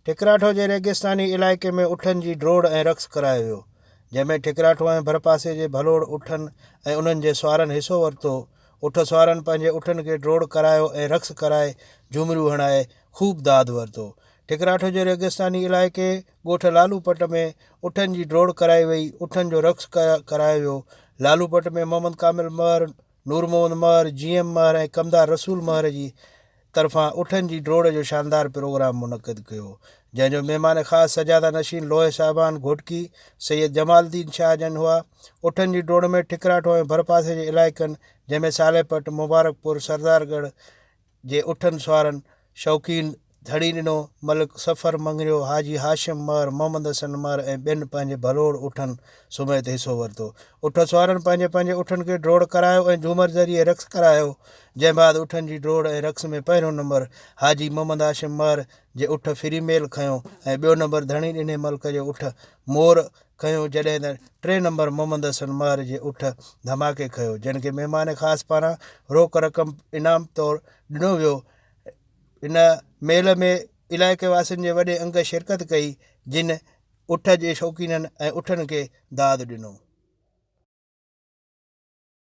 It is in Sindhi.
ٺڪراٺو جي ريگستاني علائقي ۾ اٺن جي ڊوڙ ۽ رقص ڪرايو ويو، جنهن ۾ ٺڪراٺو ۽ ڀرپاسي جي ڀلوڙ اٺن ۽ انهن جي سوارن حصو ورتو. اٺ سوارن پنهنجي اٺن کي ڊوڙ ڪرايو ۽ رقص ڪرائي جهومريون هڻائي خوب داد ورتو. ٺڪراٺو جي ريگستاني علائقي ڳوٺ لالو پٽ ۾ اٺن جي ڊوڙ ڪرائي وئي، اٺن جو رقص ڪرايو ويو. لالو پٽ ۾ محمد ڪامل مهر، نور محمد مهر، جي ايم مهر ۽ ڪمدار رسول مهر جي طرفان اٺن جي ڊوڙ جو شاندار پروگرام منعقد ڪيو، جنهن جو مهمان خاص سجاده نشين لوهي صاحبان گهوٽڪي سيد جمال الدين شاهه جن هئا. اٺن جي ڊوڙ ۾ ٺڪراٺو ۽ ڀرپاسي جي علائقن جنهن ۾ صالح پٽ، مبارڪپور، سردارڳڙهه جي اٺن سوارن شوقين ڌڻي ڏنو، ملڪ صفر مڱريو، حاجي هاشم مهر، محمد حسن مهر ۽ ٻين پنهنجي ڀلوڙ اٺن سميت حصو ورتو. اٺ سوارن پنهنجي پنهنجي اٺن کي ڊوڙ ڪرايو ۽ جهومر ذريعي رقص ڪرايو، جنهن بعد اٺن جي ڊوڙ ۽ رقص ۾ پهريون نمبر حاجي محمد هاشم مهر جي اٺ فري ميل کنيو ۽ ٻيو نمبر ڌڻي ڏني ملڪ جي اٺ مور کنيو جڏهن ته ٽئين نمبر محمد حسن مهر جي اٺ ڌماڪي کنيو جن کي مهمان خاص پاران روڪ رقم انعام طور ڏنو ويو. ان ميل ۾ علائقي واسين جي وڏي انگ شرڪت ڪئي جن اٺ جي شوقينن ۽ اٺن کي داد ڏنو.